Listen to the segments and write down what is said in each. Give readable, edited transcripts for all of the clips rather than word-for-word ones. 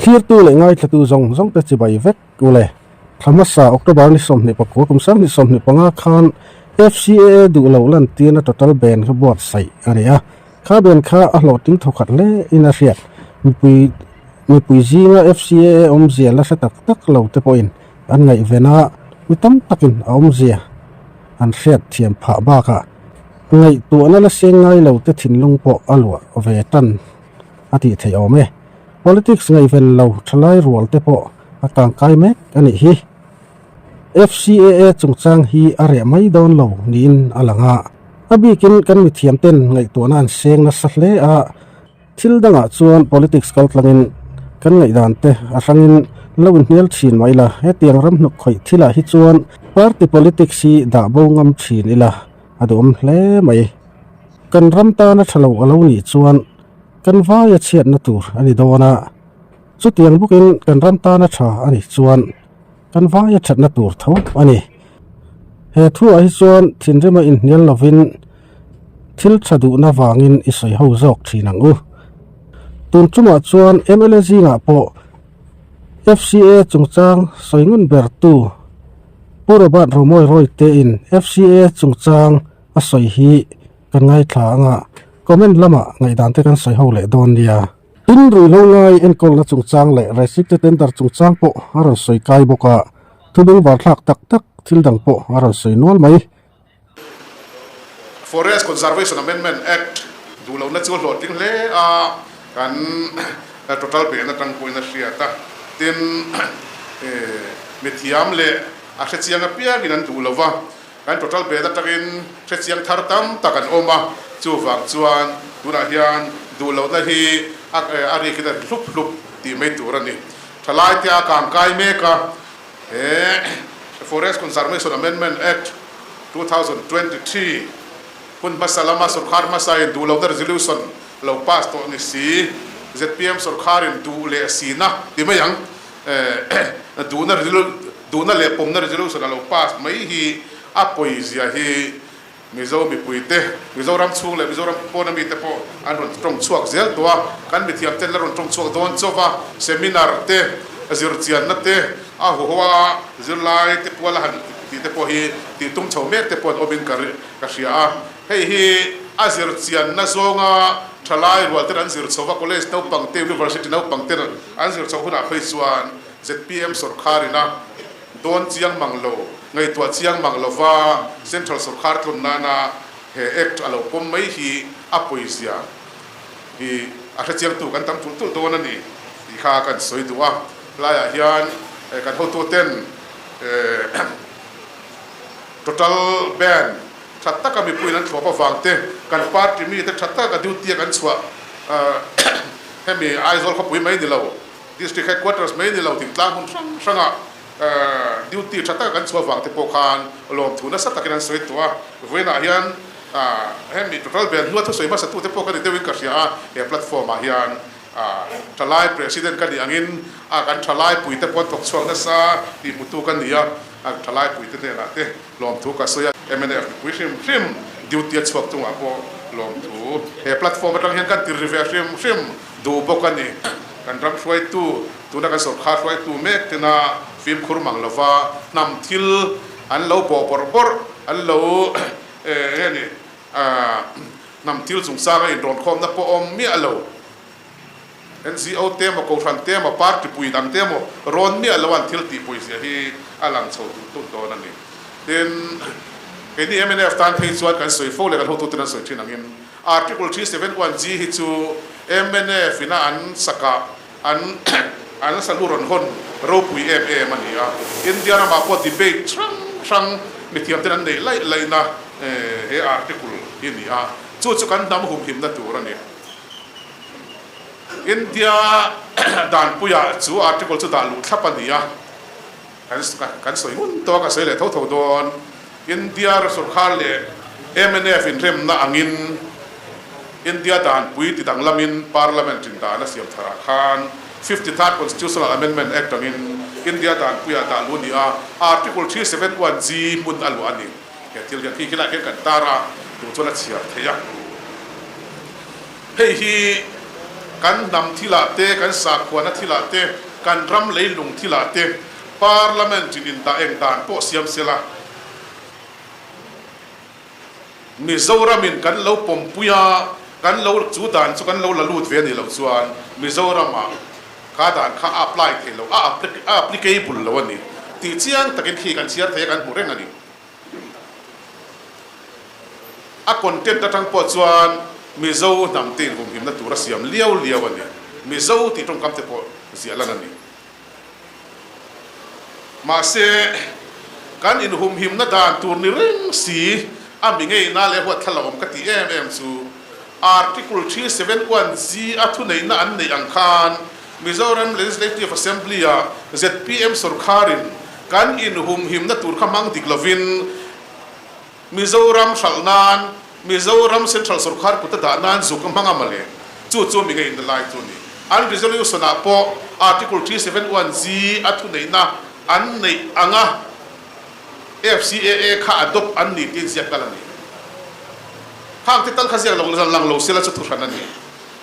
Thlirtu leh ngaithlatu zawng zawng te chibai vek u le. Thla hmasa October ni 29 kum 2025 khan FCAA duh loh lantirna total ban kha buatsaih a ni a. Kha ban kha a hlawhtling thawkhat hle in a hriat. Mipui mipui zinga FCAA awmzia la hre tak tak lo te pawhin an ngaihven a, mi tam takin a awmzia an hriat thiam phah bakah ngaihtuahna la seng ngai lo te thinlung pawh a luah ve tan a tih theih awm e. Politics ngaihven lo thalai rual te pawh a tangkai mek a nih hi. FCAA chungchang hi a reh mai dawn lo niin a lang a. A bikin kan mithiam ten ngaihtuahna an seng nasa hle a, thil dangah chuan politics kal tlangin kan ngaihdan te a hrangin lo inhnial thin mai la, hetiang ram hnuk khawih thilah hi chuan party politics hi dah bo ngam thin ila a duhawm hle mai. Kan ram tana tha lo a lo nih chuan Kan vaia chhiatna tur a ni dawn a, chutiang bawkin kan ram tana tha a nih chuan kan vaia thatna tur tho a ni. He thuah hi chuan thinrima inhnial lovin thil tha duhna vangin i sawi ho zawk thin ang u. Tun tumah chuan mla zingah pawh FCA chungchang sawi ngun bertu Pu Robert Romawi Rawitein FCA chungchang a sawi hi Kan ngaithla anga comment lamah ngaihdan te kan sawi ho leh dawn nia. Tin ruihhlo ngai enkawlna chungchang leh restricted tender chungchang pawh a rawn sawi kai bawk a, thubeng varthlak tak tak thil dang pawh a rawn sawi nual mai. Forest Conservation Amendment Act duh lohna chu a hlawhtling hle a, kan total ban atang pawhin a hriat a, tin mithiam leh a hrechiang apiangin an duh lova, Kan total bed atangin hrechiang thar tam tak an awm a, chuvang chuan tunah hian duh lohna hi a rik in a ri hlup hlup tih mai tur a ni. Thalai te a kang kai mek a, he Forest Conservation Amendment Act 2023 hun hmasa lama sorkar hmasa in duh lohna resolution lo pass tawh ni si, zpm sorkarin duh leh sina ti mai ang. Duhna duhna leh pawmna resolution a lo pass mai hi a pawizia hi Mizo mipuite, Mizoram chhung leh Mizoram pawna mite pawh an rawn tawng chhuak zel tawh a, kan mithiam ten la rawn tawng chhuak dawn chauh a, seminar te, zirchianna te, a huhoa zirlai te puala han tih te pawh hi tih tum chho mek te pawh an awmin ka ka hria a, hei hi a zirchianna zawnga thalai rual ten an zir chho va, college naupang te, university naupang ten An zir chhoh hunah phei chuan zpm sawrkharin a dawn chiang mang lo, ngaihtuah chiang mang lova Central sawrkhar tlun nana he Act a lo pawm mai hi a pawizia hi a hrechiangtu kan tam tulh tulh dawn a ni tih kha kan sawi duh a. Helaiah hian kan hotuten total ban tha taka mipuiin an thlawp avang te, kan party mite tha taka duty a kan chhuah Hemi Aizawl khawpui mai ni lo, District Headquarters mai ni lo thingtlang hmun hrang hrangah duty tha taka kan chhuah vang te pawh khan lawmthu nasa takin an sawi tawh a. Vawiinah hian hemi total ban hnua thusawi hmasa tute pawh ka ni deuhin ka hria a, he platform ah hian thalai President ka nih angin kan thalai puite pawh an thawk chhuak nasa tih hmutu ka ni a, thalai puite hnenah te Lawmthu ka sawi a, mnf mipui hrim hrim duty a chhuak chungah pawh lawmthu he platform atang hian kan tir ri ve hrim hrim duh bawk a ni. Kan ram hruaitu, tuna kan sawrkhar hruaitu mek tena fimkhur mang lova hnam thil an lo bawh bawrh bawrh, an lo eng nge ni hnam thil chungchanga inrawnkhawmna pawh awm miah lo. NGO te emaw, Kohhran te emaw, Party pui dang te emaw rawn miah lo an thil tih pui zia hi a lang chho tulh tulh dawn a ni. Tin, keini mnf tan phei chuan kan sawi fo leh kan hotuten an sawi thin angin Article 371G hi chu mnf ina an sakah an an salu rawn hawn ropui em em a ni a. India ramah pawh debate hrang hrang mithiamten an neih laih laihna he article hi a ni a, chu chu kan hnam humhimna tur a ni. India danpuiah chu article chu dah luh thlap a ni a, kan sawi ngun tawh a, ka sawi leh tho tho dawn. India sorkar leh mnf inremna angin India danpui ti danglamin Parliament in dan a siam tharah khan 53rd Constitutional Amendment Act angin India danpuiah dah luh a ni a, Article 371G hmun a luah a ni. He thil hian khi khilaiah khian kan tar a, duh chuan a chhiar thei a. Hei hi Kan hnam thilah te, kan sakhuana thilah te, kan ram leilung thilah te Parliament in indah eng dan pawh siam sela. Mizoramin kan lo pawmpui a, kan lo chu dan chu kan lo la lut ve a nih loh chuan Mizoramah kha dan kha a apply thei lo, a applicable lo a ni tih chiang takin khi kan chhiar thei a, kan hmu reng a ni. A content atang pawh chuan Mizo hnam te inhumhimna tur a siam liau liau a ni. Mizo tih tawngkam te pawh ziah lan a ni. Mahse, kan inhumhimna dan tur ni reng si a mi ngeina leh huat thla lo awm ka tih em em chu Article 371 G a thuneihna an neih ang khan Mizoram Legislative Assembly-ah zpm sorkharin kan inhumhimna tur kha hmang dik lovin Mizoram hralh nan, Mizoram Central Sorkar kut a dah nan zuk a hmang a mawle. Chu chu mi ngei na lai chu a ni. An resolution ah pawh Article 371 G a thuneihna an neih anga FCAA kha adopt an ni tiin ziak tal a ni. Khang te tal kha ziak lo lang lo sela chu thuhran a ni.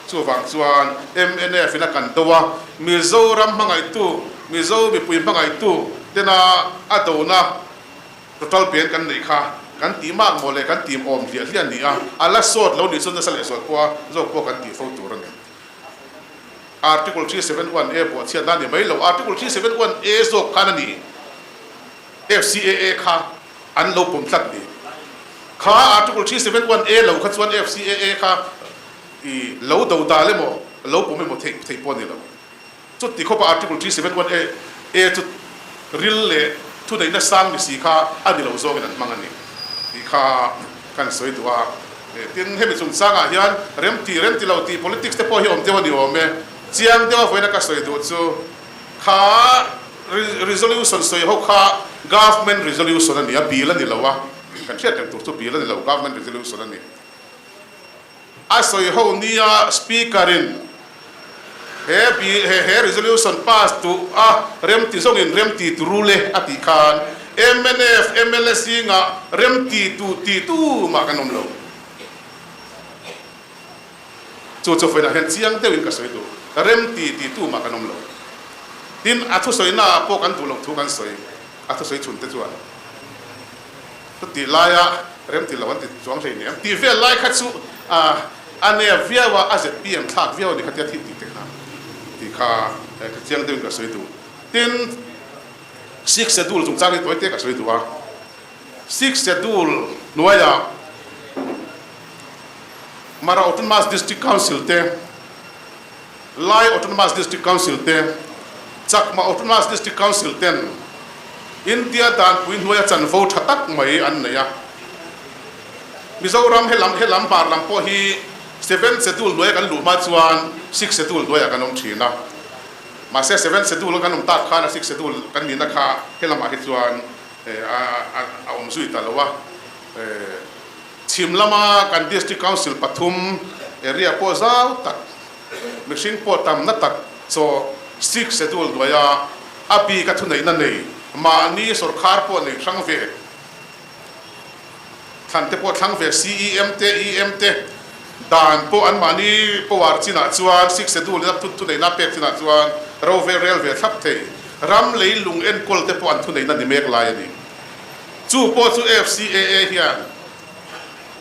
Chuvang chuan mnf in a kan do a, Mizoram hmangaihtu, Mizo mipui hmangaihtu tena a dona, Total pen kan neih kha kan tih mak maw le kan tim awm hliah hliah a ni a, a la sawt lo nih chuan nasa leh zual pawha zawk pawh kan tih fo tur a ni. Article 371 A pawh chhiatna a ni mai lo, Article 371 A zawk khan a ni FCAA kha an lo pawm tlat ni. Kha Article 371 A lo kha chuan FCAA kha i lo do dal emaw lo pawm emaw theih theih pawh a ni lo. Chuti khawpa Article 371 A A chu ril leh thuneihna sang ni si kha a ni lo zawngin an hmang a ni tih kha kan sawi duh a. Tin, hemi chungchangah hian remti remti lo tih politics te pawh hi awm deuh a ni awm e. Chiang deuha vawiina ka sawi duh chu kha resolution sawi ho kha government resolution a ni a, bill a ni lo a, kan hriat reng tur chu bill a ni lo, government resolution a ni. A sawi ho nia Speaker in he he he resolution pass duh a remti zawngin remti tu rule a tih khan mnf mla zingah remti tu tih tu mah kan awm lo. Chu chu vawiinah hian chiang deuhin ka sawi duh. Remti tih tu mah kan awm lo. Tin, a thusawi naah pawh kan duh loh thu kan sawi a thusawi chhun te chuan. Chutih laia remti lo an ti chuang hlei nen tih vel lai kha chu a nep viau a, a zpm thlak viau a ni kha tia thil tih te kha tih kha ka chiang deuhin ka sawi duh. Tin, Sixth Schedule chungchang hi tawi te ka sawi duh a. Sixth Schedule hnuaiah Mara Autonomous District Council te, Lai Autonomous District Council te, Chakma Autonomous District Council ten India danpui hnuaia chanvo tha tak mai an nei a. Mizoram helam helam hmar lam pawh hi Seventh Schedule hnuaia kan luh hma chuan Sixth Schedule hnuaiah kan awm thin a. Mahse Seventh Schedule kan awm tak khan a Sixth Schedule kan nihna kha helamah hi chuan a awm zui ta lo a. Chhim lama kan District Council pathum area pawh zau tak, mihring pawh tamna tak chaw Sixth Schedule hnuaia a bik a thuneihna nei, mahni sawrkhar pawh nei hrang ve, thlan te pawh thlang ve, CEM te, EM te dan pawh an mahni power chinah chuan Sixth Schedule ina thuneihna pek chinah chuan ro ve rel ve thlap thei, ram leilung enkawl te pawh an thuneihna ni mek lai a ni. Chu pawh chu FCAA hian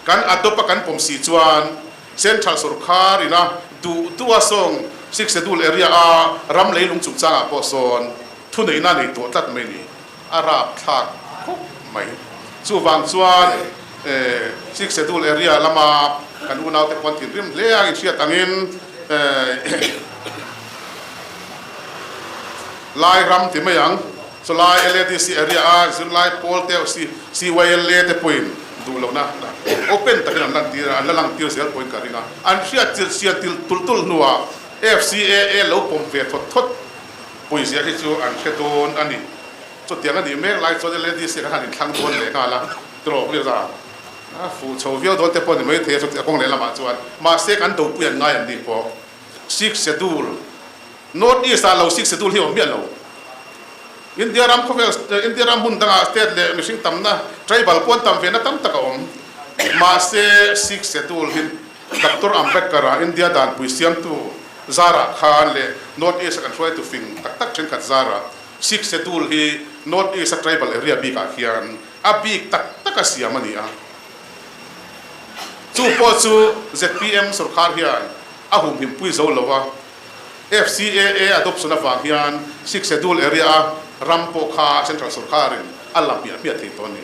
kan adopt a kan pawm si chuan Central sawrkhar ina duh duh a sawng Sixth Schedule area a ram leilung chungchangah pawh sawn thuneihna nei tawh tlat mai ni. A rapthlak khawp mai. Chuvang chuan Sixth Schedule area lama kan unaute pawh an thinrim hle a, inhriat angin Lai ram ti mai ang. Chulai LADC area a zirlai pawl te CYLA te pawhin duh lohna open takin an lantir a, an la langtir zel pawhin ka ring a. An hriat chilh sian til tulh tulh hnuah FCAA lo pawm ve thawt thawt pawizia hi chu an hre dawn a ni. Chutiang a nih mek lai chuan LADC khan han inthlang dawn leh nghal a, trawk ri za a fuh chho viau dawn te pawh a ni maithei a, chuti a kawng lehlamah chuan mahse kan dopui an ngai an ni pawh Sixth Schedule North East ah lo Sixth Schedule hi awm miah lo. India ram khawvel India ram hmun dangah state leh mihring tamna tribal pawn tam vena tam tak a awm. Mahse Sixth Schedule hi Doctor Ambedkar-a India danpui siamtu zarah khan leh North East a kan hruaitu fing tak tak thenkhat zarah Sixth Schedule hi North East a tribal area bikah hian a bik tak taka siam a ni a. Chu pawh chu zpm sorkar hian a humhim pui zo lo a, FCAA adoption avang hian Sixth Schedule area a ram pawh kha central sorkarin a la hmiah hmiah thei tawh a ni.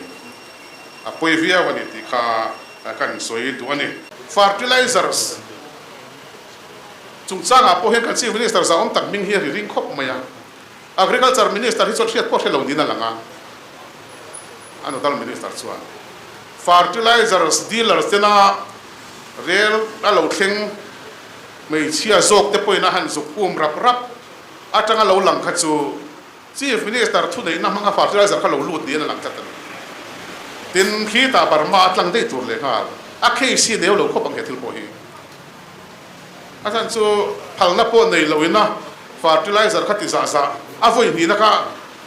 A pawi viau a ni tih kha kan sawi duh a ni. Fertilizers chungchangah pawh hian kan Chief Minister zahawm tak hming hi a ri ring khawp mai a. Agriculture Minister hi chuan hriat pawh hre lo niin a lang a, a nodal Minister chuan Fertilizers dealers tena rel a lo thleng hmeichhia zawk te pawhin a han zuk um rap rap atanga lo lang kha chu Chief Minister thuneihna hmanga fertilizer kha lo lut niin a lang tlat a ni. Tin, khitah Burma a tlang daih tur lehnghal a case hi neu lo khawp ang he thil pawh hi. A chhan chu phalna pawh nei loin a fertilizer kha ti zah zah a vawi hnihna kha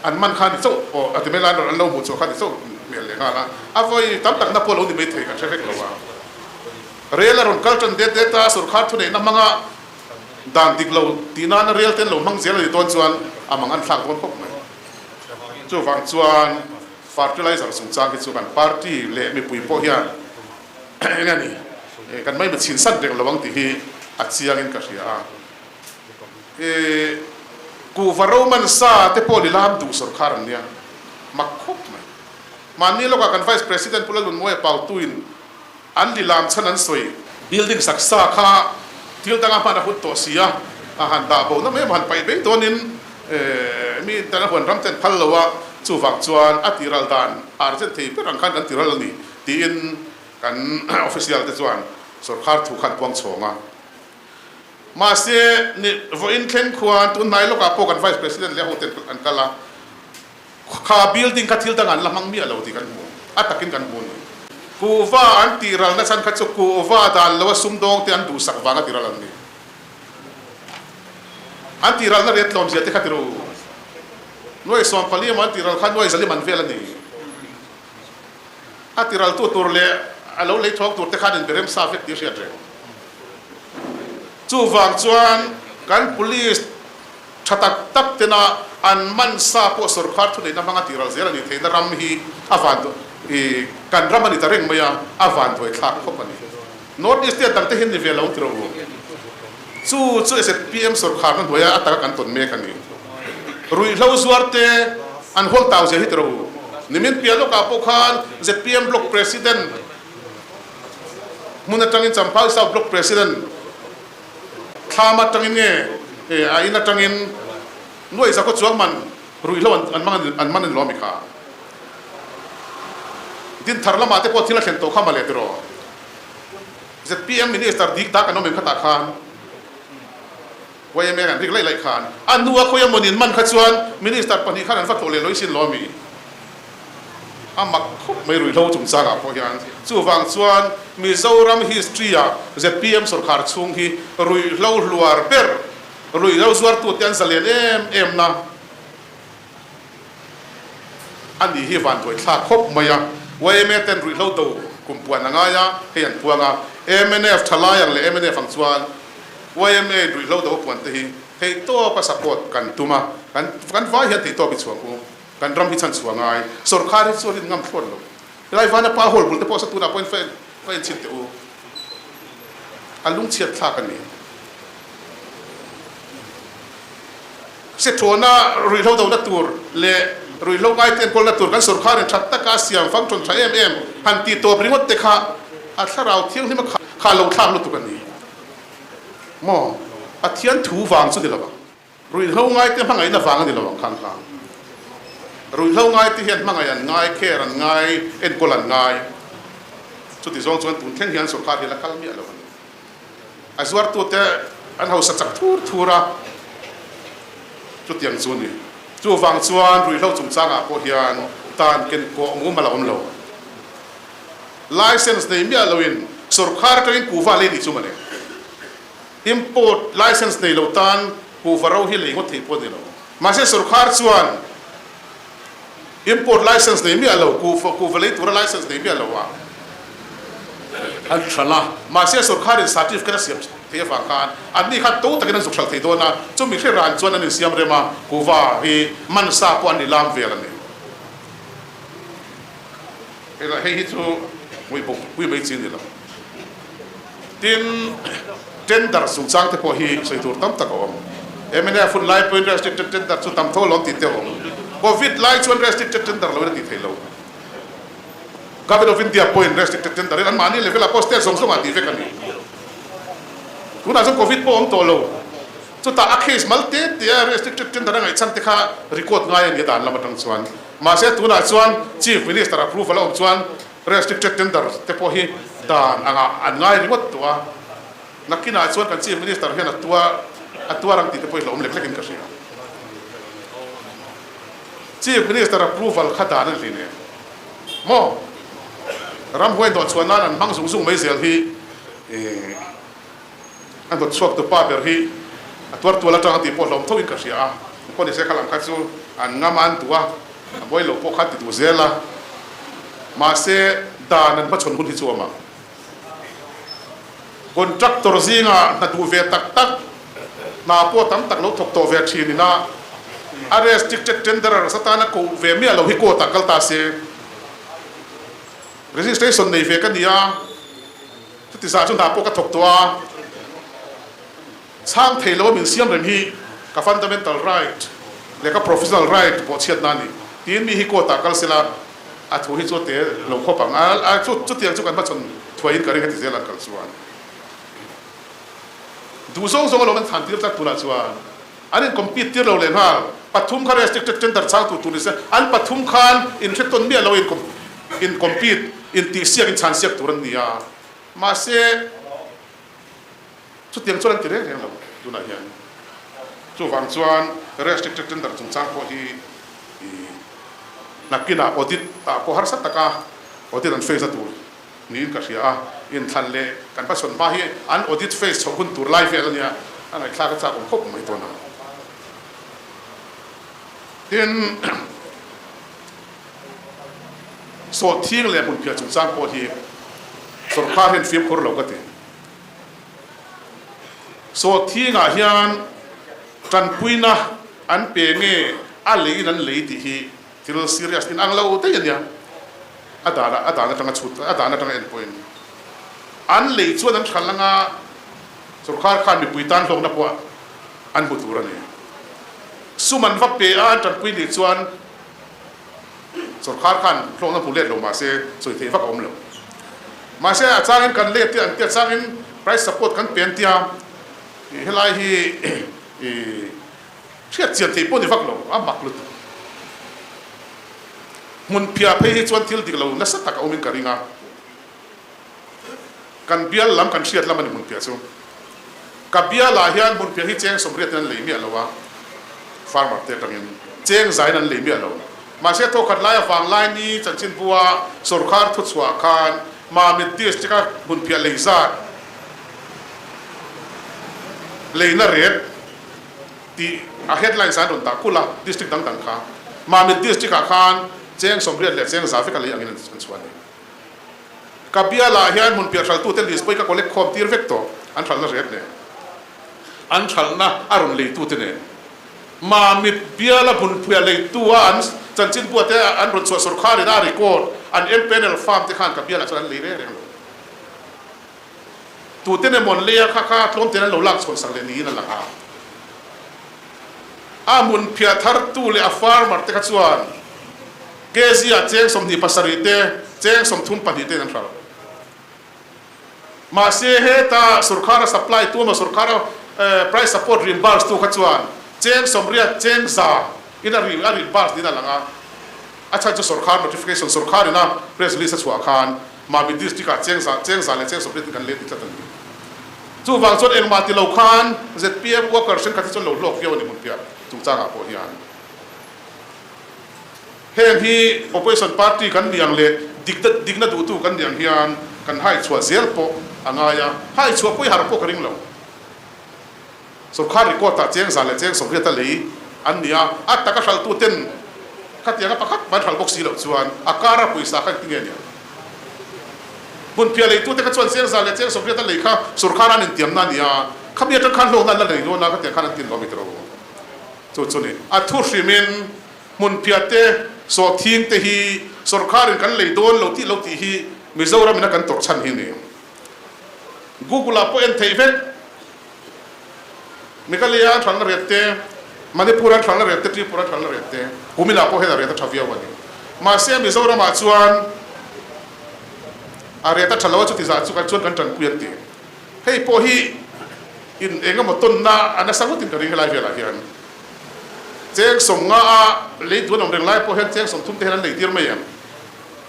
an man kha ni chauh pawh a ti mai lai an lo hmuh chhuah kha ni chauh hmel leh nghal a, a vawi tam takna pawh lo ni mai thei kan hre vek lo a. Rel a rawn kal tan det det a, sorkar thuneihna hmanga dan dik lo tih nana rel te an lo hmang zel a nih dawn chuan a mang an thlak dawn khawp mai. Chuvang chuan fertilizer chungchang hi chu kan party leh mipui pawh hian Eng a ni? Kan mai chhin san reng lo ang tih hi a chiangin ka hria a. Kuhva Roman sa te pawh lilam duh sorkar an nia. Mak khawp mai. Mahni lawkah kan Vice President Pu Lalnunmawia Pautuin an lilam chhan an sawi. Building sak sa kha thil danga hman a hun tawh si a, a han dah bo na mai emaw han paih mai dawnin mi ten a huan ram ten phal lo a, chuvang chuan a tiral dan urgent thei ber ang khan kan tiral a ni. Tiin kan official te chuan sorkar thu khan puang chhawng a. Mahse, ni vawiin thleng khuan tun hnai lawkah pawh kan Vice President leh a hoten an kal a, kha building kha thil dang an la hmang miah lo tih kan hmu, a takin kan hmu a ni. Kuhva an tih ralna chhan kha chu kuhva dan loa sumdawng te an duhsak vanga ti ral an ni. An tih ralna riat tlawmzia te kha ti ru. Nuai 14 emaw an tih ral kha nuai zalim an vel a ni. A tiraltu tur leh a lo lei thawk tur te khan in berem sa vek tih hriat reng. Chuvang chuan kan police tha tak tak tena an man sa pawh sorkar thuneihna hmanga tiral zel a nih theihna ram hi a van i kan ram a ni ta reng mai a, a vanduai thlak khawp a ni. North East state dang te hian ni ve lo ang ti rawh u. Chu chu zpm sorkarna hnuaia a taka kan tawn mek a ni. Ruihhlo zuar te an huang tau zia hi ti rawh u. Nimin piah lawkah pawh khan zpm Block President hmun atangin Champhai South Block President thlam atangin nge a in atangin nuai zakhaw chuang man ruihhlo an man an man a ni lo ami kha. Dinthar lamah te pawh thil a thlen tawh kha mawle ti rawh. Zpm Minister dik tak an awm em khatah khan YMA an rik laih laih khan a hnua khawi emaw nin man kha chuan Minister pahnih khan an va tlawh leh lawih sin lo ami? A mak khawp mai ruihhlo chungchangah pawh hian. Chuvang chuan Mizoram history ah zpm sorkar chhung hi ruihhlo hluar ber, ruihhlo zuartute an zalen em em na A nih hi vanduai thlak khawp mai a, yma ten ruihhlo do kum puan a ngai a, hei an puang a, mnf thalai ang leh mnf ang chuan yma in ruihhlo do a puan te hi theihtawp a support kan tum a, kan kan vai hian theihtawp i chhuang u, kan ram hi chhan chhuah ngai, sorkar hi chu a rin ngam thlawt lo, helai vana pa hall bul te pawh sa tunah pawhin fa en chhin teh u, a lungchhiat thlak a ni. Sethawna ruihhlo dohna tur leh ruihhlo ngaite enkawlna tur kan sorkarin that taka a siam function tha em em han tih tawp ringawt te kha a thlarau thianghlim a kha lo thlak lutuk a ni maw? Pathian thu vang chu ni lo ang. Ruihhlo ngaite hmangaihna vang a ni lo ang khang kha. Ruihhlo ngaite hian hmangaih an ngai, care an ngai, enkawl an ngai. Chuti zawng chuan tun thleng hian sorkar hi la kal miah lo a ni. A zuartute an hausa chak thur thur a, chutiang chu a ni. Chuvang chuan ruihhlo chungchangah pawh hian tan ken kawh mumal a awm lo. License nei miah loin sorkar atangin kuhva lei nih chu mawle. Import license nei lo tan kuhva ro hi lei ngawt theih pawh a ni lo. Mahse sorkar chuan Import license nei miah lo, kuhva lei tura license nei miah lo a an hralh a, mahse sorkarin certificate a siam thin. thei avang khan anni khan to takin an zuk hralh thei dawn a, chumi hre ran chuan an insiam rem a, kuhva hi man sa pawh an ni lam vel a ni. Hei hi chu hmuih mai chi a ni lo. Tin, tender chungchang te pawh hi sawi tur tam tak a awm. Mnf hun lai pawhin restricted tender chu tam tho alawm tih te a awm. Covid lai chuan restricted tender loin a tih theih lo. Government of India pawhin restricted tender in anmahni level ah pawh state zawng zawngah tih vek a ni. Tunah chuan Covid pawh a awm tawh lo. Chutah a case mal te te a restricted tender a ngaihchhan te kha record ngai a ni a dan lam atang chuan. Mahse tunah chuan Chief Minister approval a awm chuan Restricted tender te pawh hi dan angah an ngai ringawt tawh a, nakinah chuan kan Chief Minister hian a tuar a tuar ang tih te pawh hi hlauhawm lek lekin ka hria. Chief Minister approval kha dan a ni hlinem maw? Ramhuai dawhchhuah nan an hmang zung zung mai zel hi a hnawtchhuak tu pa ber hi a tuar tual atanga tih pawh hlauhawm thoin ka hria a, pawh nise kha lam kha chu an ngam a an duh a. A buai lo pawh kha ti duh zel a, mahse dan an hmachhawn hun hi chu awm ang. Contractor zingah hna duh ve tak tak, hna pawh tam tak lo thawk tawh ve thin ina a restricted tenderers atana koh ve miah lo hi court ah kal ta se. Registration nei ve ka ni a, chuti zah chu hna pawh ka thawk tawh a. Chhang thei lo a min siam reng hi ka fundamental right leh ka professional right bawhchhiatna a ni tiin mi hi court ah kal sela a thu hi chu a te lo khawp ang a, chutiang chu kan hmachhawn thuaiin ka ring heti zel an kal chuan duh zawng zawng alawm an thlan tir tlat tunah chuan an in compete tir lo leh nghal pathum kha restricted tender chang tur tur ni se an pathum khan in hre tawn miah lo in compete in tihsiak in chhansiak tur an ni a mahse Chutiang chuan an ti reng reng lo tunah hian. Chuvang chuan restricted tender chungchang pawh hi nakinah audit ah pawh harsa taka audit an face na tur niin ka hria a, inthlan leh kan hmasawn hma hi an audit face chhoh hun tur lai vel a nia, a ngaihthlak a chak awm khawp mai dawn a. Tin, sawhthing leh hmunphiah chungchang pawh hi sorkar hian fimkhur lo ka ti. Sawhthingah hian tanpuina an pe nge a leiin an lei tih hi thil serious in ang lo daih a nia. A dan a dan atanga chhut a dan atanga en pawhin an lei chuan an hral anga sorkar khan mipui tan hlawkna pawh an hmu tur a ni. Sum an va pe a an tanpui nih chuan Sorkar khan hlawkna hmu let lo mahse sawi theih vak a awm lo. Mahse a changin kan let te an tia changin price support kan pe an tia helai hi hriat chian theih pawh ni vak lo a mak lutuk. Hmun phiah phei hi chuan thil dik lo nasa tak a awmin ka ring a. Kan bial lam kan hriat lam a ni hmunphiah chu. Ka bialah hian hmunphiah hi cheng sawmriatin an lei miah lo a, farmer te atangin cheng zain an lei miah lo. Mahse thawkhat lai avang lai ni chanchinbua sorkar thuchhuah khan Mamit district-a hmunphiah lei zat leina ret tih a headlines ah an rawn dah kulh a, district dang dang kha. Mamit district-ah khan cheng 80 leh cheng za vek a lei angin an chhuah a ni. Ka bialah hian hmun piah hralhtute list pawh hi ka collect khawm tir vek tawh, an hralhna ret nen, an hralhna a rawn leitute nen. Mamit biala hmunphuia leitu a an chanchinbua te an rawn chhuah sawrkharin a record an empanel farm te khan ka bialah chuan an lei reng reng lo. Tuten emaw an lei a kha kha tlawm ten an lo lak chhawn sak leh niin a lang a. A hmunphiah thartu leh a farmer te kha chuan Kg-ah cheng 27 te, cheng 34 tein an hralh. Mahse, heta sorkara supply tu emaw sorkara price support reimburse tu kha chuan cheng 80, cheng 100 in a reimburse niin a lang a. A chhan chu sorkar notification, sorkar ina press release a chhuah khan Mamit district-ah cheng 100, cheng 100 leh cheng 80 in kan let ti tlat a ni. Chuvang chuan engmah ti lo khan zpm worker thenkhat hi chuan lo hlawk viau a ni hmunphiah chungchangah pawh hian. Heng hi opposition party kan ni ang leh dikna duhtu kan ni ang hian kan hai chhuah zel pawh a ngai a, hai chhuah pawh i harh pawh ka ring lo. Sorkar record ah cheng 100 leh cheng 80 a lei an ni a, a taka hralhtu ten khatianga pakhat man hralh bawk si loh chuan a kara pawisa kha engtin nge ni ang? Hmunphiah leitute kha chuan cheng za leh cheng 80 a lei kha sorkar an intiamna a ni a, khami atang khan hlawkna an la nei dawn a, khatiang khan an tin lo a mi tiro. Chu chu ni. A thu hrimin hmunphiah te, sawhthing te hi sorkarin kan lei dawn lo tih lo tih hi Mizoram in a kan tawrh chhan hi ni. Google ah pawh en theih vek. Meghalaya an hralhna riat te, Manipur an hralhna riat te, Tripura an hralhna riat te, kumin ah pawh hian a riat a tha viau a ni. Mahse Mizoram ah chuan a riat a tha lo a, chuti zah chu kan chuan kan tanpui an ti. Hei pawh hi in eng emaw tawnna a nasa ngawtin ka ring helai velah hian. Cheng 50 a lei duan awm reng lai pawh hian cheng 30 te hian an lei tir mai em?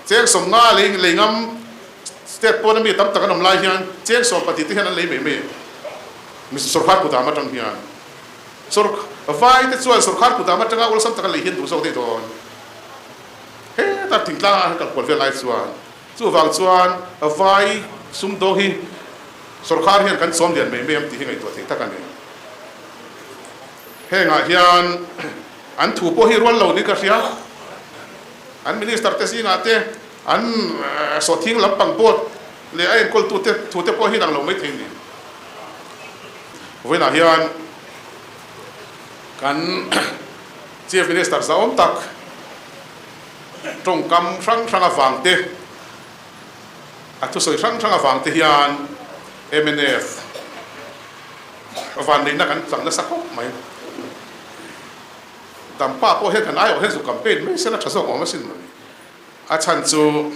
Cheng 50 a lei lei ngam state pawn ami tam tak an awm lai hian cheng 12 te hian an lei mai mai em? Sorkar kudam atang hian sawr vai te chuan sorkar kudam atanga awlsam taka lei hian duh zawk daih dawn. Heta thingtlang ah an kal kual vel lai chuan chuvang chuan vai sumdawng hi sorkar hian kan chawm lian mai mai em tih hi ngaihtuah theih tak a ni. Hengah hian an thu pawh hi rual lo niin ka hria. An minister te zingah te an sawhthing lampang board leh a enkawltute thute pawh hi dang lo mai thei a ni. Vawiinah hian kan Chief Minister zahawm tak tawngkam hrang hrang avang te, a thusawi hrang hrang avang te hian mnf vanneihna kan chang nasa khawp mai. Dampa pawh hian kan aiawh hian zu campaign mai sela tha zawk awm asin mawni. A chhan chu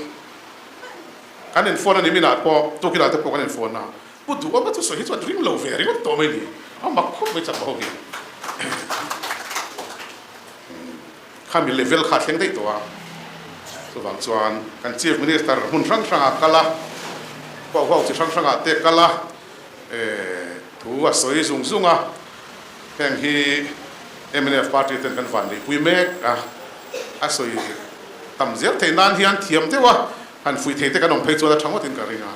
kan inphone a ni minah pawh tukinah te pawh kan inphone a, Pu Duhawma chu sawi hi chuan ring lo ve ringawt tawh mai ni. A mak khawp mai chak ho hi. Khami level kha a thleng daih tawh a. Chuvang chuan kan Chief Minister hmun hrang hrangah kal a, huau huau chi hrang hrangah te kal a, thu a sawi zung zung a. Heng hi mnf party ten kan van neihpui mek a, a sawi tam zel theih nan hian thiam deuh a, han fuih thei te kan awm phei chuan a tha ngawtin ka ring a.